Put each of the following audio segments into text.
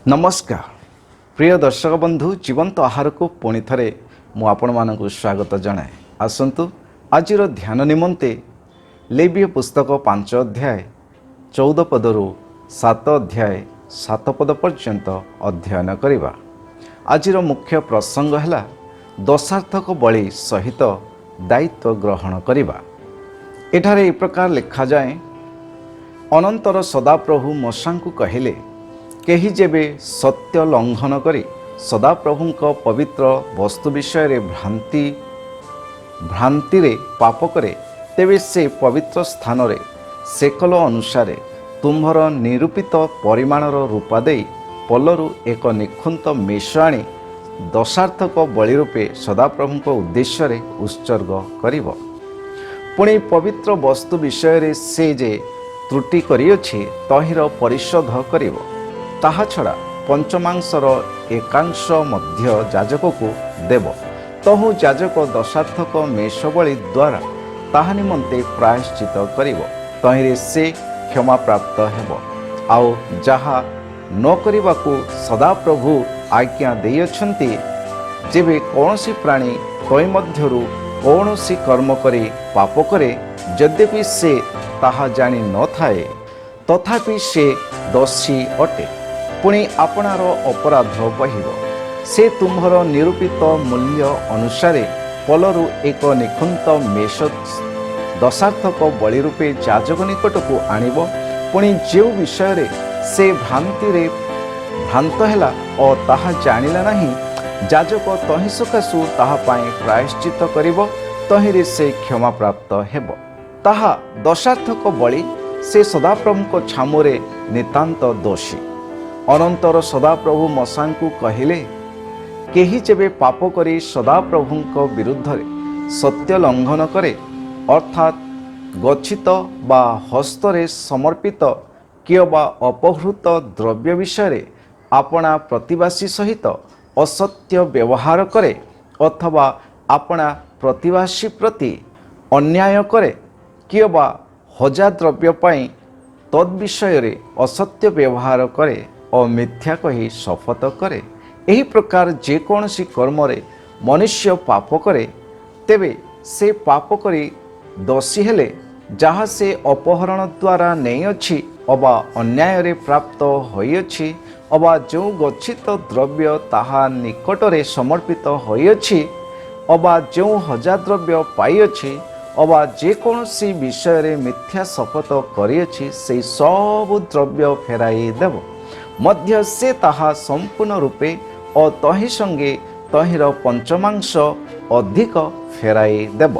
ନମସ୍କାର ପ୍ରିୟ ଦର୍ଶକ ବନ୍ଧୁ, ଜୀବନ୍ତ ଆହାରକୁ ପୁଣି ଥରେ ମୁଁ ଆପଣମାନଙ୍କୁ ସ୍ୱାଗତ ଜଣାଏ। ଆସନ୍ତୁ, ଆଜିର ଧ୍ୟାନ ନିମନ୍ତେ ଲେବୀୟ ପୁସ୍ତକ 5 ଅଧ୍ୟାୟ 14 ପଦରୁ 7 ଅଧ୍ୟାୟ 7 ପଦ ପର୍ଯ୍ୟନ୍ତ ଅଧ୍ୟୟନ କରିବା। ଆଜିର ମୁଖ୍ୟ ପ୍ରସଙ୍ଗ ହେଲା ଦଶାର୍ଥକ ବଳି ସହିତ ଦାୟିତ୍ୱ ଗ୍ରହଣ କରିବା। ଏଠାରେ ଏ ପ୍ରକାର ଲେଖାଯାଏ, ଅନନ୍ତର ସଦାପ୍ରଭୁ ମୋଶାଙ୍କୁ କହିଲେ, କେହି ଯେବେ ସତ୍ୟ ଲଙ୍ଘନ କରି ସଦାପ୍ରଭୁଙ୍କ ପବିତ୍ର ବସ୍ତୁ ବିଷୟରେ ଭ୍ରାନ୍ତିରେ ପାପ କରେ, ତେବେ ସେ ପବିତ୍ର ସ୍ଥାନରେ ସେକଲ ଅନୁସାରେ ତୁମ୍ଭର ନିରୂପିତ ପରିମାଣର ରୂପା ଦେଇ ପଲରୁ ଏକ ନିଖୁନ୍ତ ମେଷ ଆଣି ଦଶାର୍ଥକ ବଳି ରୂପେ ସଦାପ୍ରଭୁଙ୍କ ଉଦ୍ଦେଶ୍ୟରେ ଉତ୍ସର୍ଗ କରିବ। ପୁଣି ପବିତ୍ର ବସ୍ତୁ ବିଷୟରେ ସେ ଯେ ତ୍ରୁଟି କରିଅଛି, ତହିଁର ପରିଶୋଧ କରିବ। ତାହା ଛଡ଼ା ପଞ୍ଚମାଂଶର ଏକାଂଶ ମଧ୍ୟ ଯାଜକକୁ ଦେବ। ତହୁଁ ଯାଜକ ଦଶାର୍ଥକ ମେଷ ବଳି ଦ୍ୱାରା ତାହା ନିମନ୍ତେ ପ୍ରାୟଶ୍ଚିତ କରିବ। ତହିଁରେ ସେ କ୍ଷମାପ୍ରାପ୍ତ ହେବ। ଆଉ ଯାହା ନ କରିବାକୁ ସଦାପ୍ରଭୁ ଆଜ୍ଞା ଦେଇଅଛନ୍ତି, ଯେବେ କୌଣସି ପ୍ରାଣୀ ତହିଁ ମଧ୍ୟରୁ କୌଣସି କର୍ମ କରି ପାପ କରେ, ଯଦ୍ୟପି ସେ ତାହା ଜାଣି ନଥାଏ, ତଥାପି ସେ ଦୋଷୀ ଅଟେ, ପୁଣି ଆପଣାର ଅପରାଧ ବହିବ। ସେ ତୁମ୍ଭର ନିରୂପିତ ମୂଲ୍ୟ ଅନୁସାରେ ପଲରୁ ଏକ ନିଖୁନ୍ତ ମେଷ ଦଶାର୍ଥକ ବଳି ରୂପେ ଯାଜକ ନିକଟକୁ ଆଣିବ। ପୁଣି ଯେଉଁ ବିଷୟରେ ସେ ଭ୍ରାନ୍ତିରେ ଭ୍ରାନ୍ତ ହେଲା ଓ ତାହା ଜାଣିଲା ନାହିଁ, ଯାଜକ ତହିଁ ସକାଶୁ ତାହା ପାଇଁ ପ୍ରାୟଶ୍ଚିତ କରିବ। ତହିଁରେ ସେ କ୍ଷମାପ୍ରାପ୍ତ ହେବ। ତାହା ଦଶାର୍ଥକ ବଳି। ସେ ସଦାପ୍ରଭୁଙ୍କ ଛାମୁରେ ନିତାନ୍ତ ଦୋଷୀ। ଅନନ୍ତର ସଦାପ୍ରଭୁ ମୋଶାଙ୍କୁ କହିଲେ, କେହି ଯେବେ ପାପ କରି ସଦାପ୍ରଭୁଙ୍କ ବିରୁଦ୍ଧରେ ସତ୍ୟ ଲଙ୍ଘନ କରେ, ଅର୍ଥାତ୍ ଗଚ୍ଛିତ ବା ହସ୍ତରେ ସମର୍ପିତ କିଅବା ଅପହୃତ ଦ୍ରବ୍ୟ ବିଷୟରେ ଆପଣା ପ୍ରତିବାସୀ ସହିତ ଅସତ୍ୟ ବ୍ୟବହାର କରେ ଅଥବା ଆପଣା ପ୍ରତିବାସୀ ପ୍ରତି ଅନ୍ୟାୟ କରେ କିଅବା ହଜା ଦ୍ରବ୍ୟ ପାଇଁ ତଦ୍ବିଷୟରେ ଅସତ୍ୟ ବ୍ୟବହାର କରେ ଓ ମିଥ୍ୟା କହି ଶପଥ କରେ, ଏହି ପ୍ରକାର ଯେକୌଣସି କର୍ମରେ ମନୁଷ୍ୟ ପାପ କରେ, ତେବେ ସେ ପାପ କରି ଦୋଷୀ ହେଲେ, ଯାହା ସେ ଅପହରଣ ଦ୍ୱାରା ନେଇଅଛି ଅବା ଅନ୍ୟାୟରେ ପ୍ରାପ୍ତ ହୋଇଅଛି ଅବା ଯେଉଁ ଗଚ୍ଛିତ ଦ୍ରବ୍ୟ ତାହା ନିକଟରେ ସମର୍ପିତ ହୋଇଅଛି ଅବା ଯେଉଁ ହଜା ଦ୍ରବ୍ୟ ପାଇଅଛି ଅବା ଯେକୌଣସି ବିଷୟରେ ମିଥ୍ୟା ଶପଥ କରିଅଛି, ସେହି ସବୁ ଦ୍ରବ୍ୟ ଫେରାଇ ଦେବ। ମଧ୍ୟ ସେ ତାହା ସମ୍ପୂର୍ଣ୍ଣ ରୂପେ ଓ ତହିଁ ସଙ୍ଗେ ତହିଁର ପଞ୍ଚମାଂଶ ଅଧିକ ଫେରାଇ ଦେବ।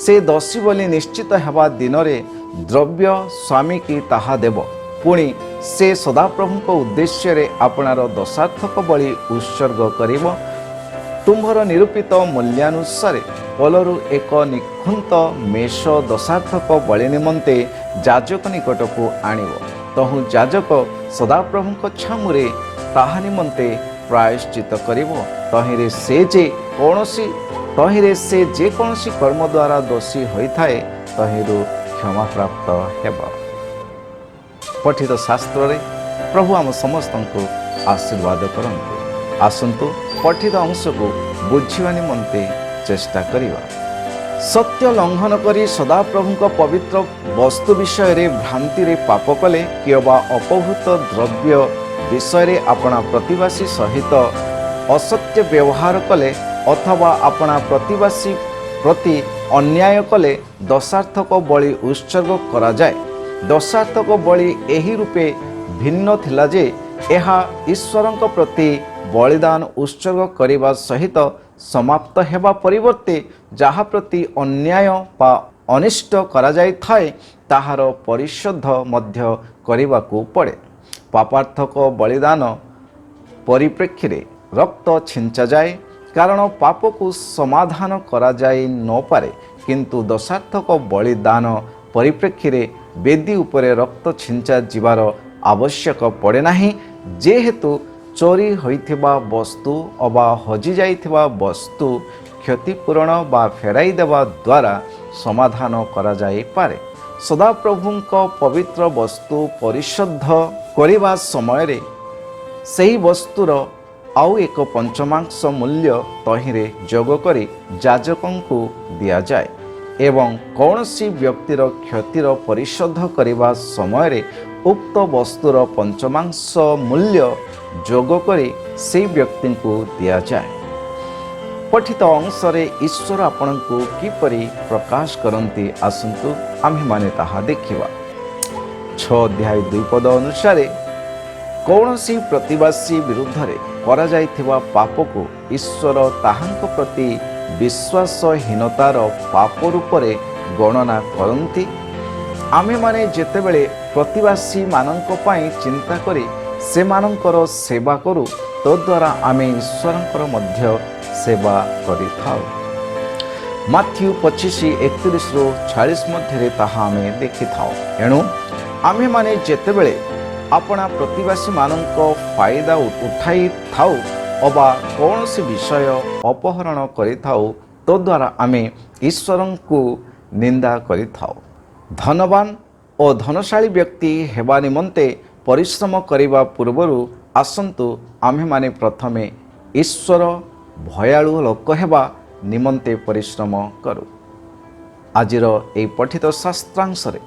ସେ ଦୋଷୀ ବୋଲି ନିଶ୍ଚିତ ହେବା ଦିନରେ ଦ୍ରବ୍ୟ ସ୍ୱାମୀକି ତାହା ଦେବ। ପୁଣି ସେ ସଦାପ୍ରଭୁଙ୍କ ଉଦ୍ଦେଶ୍ୟରେ ଆପଣାର ଦଶାର୍ଥକ ବଳି ଉତ୍ସର୍ଗ କରିବ। ତୁମ୍ଭର ନିରୂପିତ ମୂଲ୍ୟାନୁସାରେ ପଲରୁ ଏକ ନିଖୁନ୍ତ ମେଷ ଦଶାର୍ଥକ ବଳି ନିମନ୍ତେ ଯାଜକ ନିକଟକୁ ଆଣିବ। ତହୁଁ ଯାଜକ ସଦାପ୍ରଭୁଙ୍କ ଛାମୁରେ ତାହା ନିମନ୍ତେ ପ୍ରାୟଶ୍ଚିତ କରିବ। ତହିଁରେ ସେ ଯେକୌଣସି କର୍ମ ଦ୍ୱାରା ଦୋଷୀ ହୋଇଥାଏ, ତହିଁରୁ କ୍ଷମାପ୍ରାପ୍ତ ହେବ। ପଠିତ ଶାସ୍ତ୍ରରେ ପ୍ରଭୁ ଆମ ସମସ୍ତଙ୍କୁ ଆଶୀର୍ବାଦ କରନ୍ତୁ। ଆସନ୍ତୁ, ପଠିତ ଅଂଶକୁ ବୁଝିବା ନିମନ୍ତେ ଚେଷ୍ଟା କରିବା। ସତ୍ୟ ଲଙ୍ଘନ କରି ସଦାପ୍ରଭୁଙ୍କ ପବିତ୍ର ବସ୍ତୁ ବିଷୟରେ ଭ୍ରାନ୍ତିରେ ପାପ କଲେ କିଅବା ଅପହୃତ ଦ୍ରବ୍ୟ ବିଷୟରେ ଆପଣା ପ୍ରତିବାସୀ ସହିତ ଅସତ୍ୟ ବ୍ୟବହାର କଲେ ଅଥବା ଆପଣା ପ୍ରତିବାସୀ ପ୍ରତି ଅନ୍ୟାୟ କଲେ ଦଶାର୍ଥକ ବଳି ଉତ୍ସର୍ଗ କରାଯାଏ। ଦଶାର୍ଥକ ବଳି ଏହି ରୂପେ ଭିନ୍ନ ଥିଲା ଯେ ଏହା ଈଶ୍ୱରଙ୍କ ପ୍ରତି ବଳିଦାନ ଉତ୍ସର୍ଗ କରିବା ସହିତ ସମାପ୍ତ ହେବା ପରିବର୍ତ୍ତେ ଯାହା ପ୍ରତି ଅନ୍ୟାୟ ବା ଅନିଷ୍ଟ କରାଯାଇଥାଏ, ତାହାର ପରିଶୋଧ ମଧ୍ୟ କରିବାକୁ ପଡ଼େ। ପାପାର୍ଥକ ବଳିଦାନ ପରିପ୍ରେକ୍ଷୀରେ ରକ୍ତ ଛିଞ୍ଚାଯାଏ, କାରଣ ପାପକୁ ସମାଧାନ କରାଯାଇ ନପାରେ। କିନ୍ତୁ ଦଶାର୍ଥକ ବଳିଦାନ ପରିପ୍ରେକ୍ଷୀରେ ବେଦୀ ଉପରେ ରକ୍ତ ଛିଞ୍ଚା ଯିବାର ଆବଶ୍ୟକ ପଡ଼େ ନାହିଁ, ଯେହେତୁ ଚୋରି ହୋଇଥିବା ବସ୍ତୁ ଅବା ହଜିଯାଇଥିବା ବସ୍ତୁ କ୍ଷତିପୂରଣ ବା ଫେରାଇ ଦେବା ଦ୍ୱାରା ସମାଧାନ କରାଯାଇପାରେ। ସଦାପ୍ରଭୁଙ୍କ ପବିତ୍ର ବସ୍ତୁ ପରିଶୁଦ୍ଧ କରିବା ସମୟରେ ସେହି ବସ୍ତୁର ଆଉ ଏକ ପଞ୍ଚମାଂଶ ମୂଲ୍ୟ ତହିଁରେ ଯୋଗ କରି ଯାଜକଙ୍କୁ ଦିଆଯାଏ ଏବଂ କୌଣସି ବ୍ୟକ୍ତିର କ୍ଷତିର ପରିଶୋଧ କରିବା ସମୟରେ ଉକ୍ତ ବସ୍ତୁର ପଞ୍ଚମାଂଶ ମୂଲ୍ୟ ଯୋଗ କରି ସେହି ବ୍ୟକ୍ତିଙ୍କୁ ଦିଆଯାଏ। ପଠିତ ଅଂଶରେ ଈଶ୍ୱର ଆପଣଙ୍କୁ କିପରି ପ୍ରକାଶ କରନ୍ତି, ଆସନ୍ତୁ ଆମ୍ଭେମାନେ ତାହା ଦେଖିବା। 6 ଅଧ୍ୟାୟ 2 ପଦ ଅନୁସାରେ କୌଣସି ପ୍ରତିବାସୀ ବିରୁଦ୍ଧରେ କରାଯାଇଥିବା ପାପକୁ ଈଶ୍ୱର ତାହାଙ୍କ ପ୍ରତି ବିଶ୍ୱାସହୀନତାର ପାପ ରୂପରେ ଗଣନା କରନ୍ତି। ଆମେମାନେ ଯେତେବେଳେ ପ୍ରତିବାସୀମାନଙ୍କ ପାଇଁ ଚିନ୍ତା କରି ସେମାନଙ୍କର ସେବା କରୁ, ତଦ୍ୱାରା ଆମେ ଈଶ୍ୱରଙ୍କର ମଧ୍ୟ ସେବା କରିଥାଉ। ମାଥ୍ୟୁ 25:31ରୁ 46 ମଧ୍ୟରେ ତାହା ଆମେ ଦେଖିଥାଉ। ଏଣୁ ଆମେମାନେ ଯେତେବେଳେ ଆପଣା ପ୍ରତିବାସୀମାନଙ୍କ ଫାଇଦା ଉଠାଇଥାଉ ଅବା କୌଣସି ବିଷୟ ଅପହରଣ କରିଥାଉ, ତଦ୍ୱାରା ଆମେ ଈଶ୍ୱରଙ୍କୁ ନିନ୍ଦା କରିଥାଉ। ଧନବାନ ଓ ଧନଶାଳୀ ବ୍ୟକ୍ତି ହେବା ନିମନ୍ତେ ପରିଶ୍ରମ କରିବା ପୂର୍ବରୁ ଆସନ୍ତୁ ଆମ୍ଭେମାନେ ପ୍ରଥମେ ଈଶ୍ୱର ଭୟାଳୁ ଲୋକ ହେବା ନିମନ୍ତେ ପରିଶ୍ରମ କରୁ। ଆଜିର ଏହି ପଠିତ ଶାସ୍ତ୍ରାଂଶରେ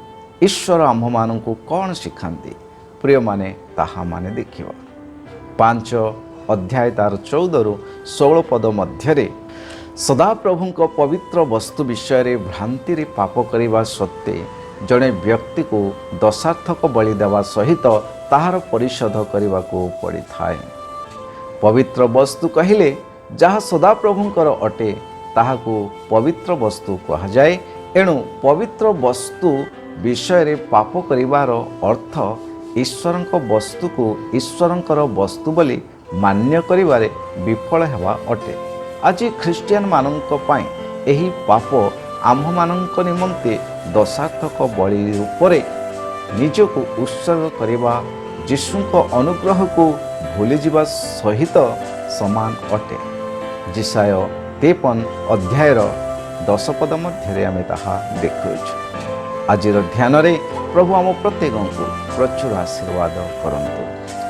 ଈଶ୍ୱର ଆମ୍ଭମାନଙ୍କୁ କ'ଣ ଶିଖାନ୍ତି, ପ୍ରିୟମାନେ, ତାହା ମାନେ ଦେଖିବା। 5 ଅଧ୍ୟାୟ ତାର 14ରୁ 16 ପଦ ମଧ୍ୟରେ ସଦାପ୍ରଭୁଙ୍କ ପବିତ୍ର ବସ୍ତୁ ବିଷୟରେ ଭ୍ରାନ୍ତିରେ ପାପ କରିବା ସତ୍ତ୍ୱେ ଜଣେ ବ୍ୟକ୍ତିକୁ ଦଶାର୍ଥକ ବଳି ଦେବା ସହିତ ତାହାର ପରିଶୋଧ କରିବାକୁ ପଡ଼ିଥାଏ। ପବିତ୍ର ବସ୍ତୁ କହିଲେ ଯାହା ସଦାପ୍ରଭୁଙ୍କର ଅଟେ, ତାହାକୁ ପବିତ୍ର ବସ୍ତୁ କୁହାଯାଏ। ଏଣୁ ପବିତ୍ର ବସ୍ତୁ ବିଷୟରେ ପାପ କରିବାର ଅର୍ଥ ଈଶ୍ୱରଙ୍କ ବସ୍ତୁକୁ ଈଶ୍ୱରଙ୍କର ବସ୍ତୁ ବୋଲି ମାନ୍ୟ କରିବାରେ ବିଫଳ ହେବା ଅଟେ। ଆଜି ଖ୍ରୀଷ୍ଟିଆନମାନଙ୍କ ପାଇଁ ଏହି ପାପ ଆମ୍ଭମାନଙ୍କ ନିମନ୍ତେ ଦଶାର୍ଥକ ବଳି ରୂପରେ ନିଜକୁ ଉତ୍ସର୍ଗ କରିବା ଯୀଶୁଙ୍କ ଅନୁଗ୍ରହକୁ ଭୁଲିଯିବା ସହିତ ସମାନ ଅଟେ। ଯିଶାଇୟ 53 ଅଧ୍ୟାୟର 10 ପଦ ମଧ୍ୟରେ ଆମେ ତାହା ଦେଖୁଅଛୁ। ଆଜିର ଧ୍ୟାନରେ ପ୍ରଭୁ ଆମ ପ୍ରତ୍ୟେକଙ୍କୁ ପ୍ରଚୁର ଆଶୀର୍ବାଦ କରନ୍ତୁ।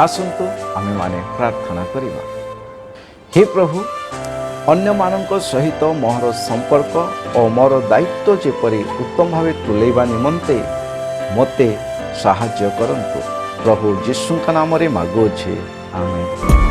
ଆସନ୍ତୁ ଆମେମାନେ ପ୍ରାର୍ଥନା କରିବା। ହେ ପ୍ରଭୁ, ଅନ୍ୟମାନଙ୍କ ସହିତ ମୋର ସମ୍ପର୍କ ଓ ମୋର ଦାୟିତ୍ୱ ଯେପରି ଉତ୍ତମ ଭାବେ ତୁଲେଇବା ନିମନ୍ତେ ମୋତେ ସାହାଯ୍ୟ କରନ୍ତୁ। ପ୍ରଭୁ ଯୀଶୁଙ୍କ ନାମରେ ମାଗୁଅଛି, ଆମେନ୍।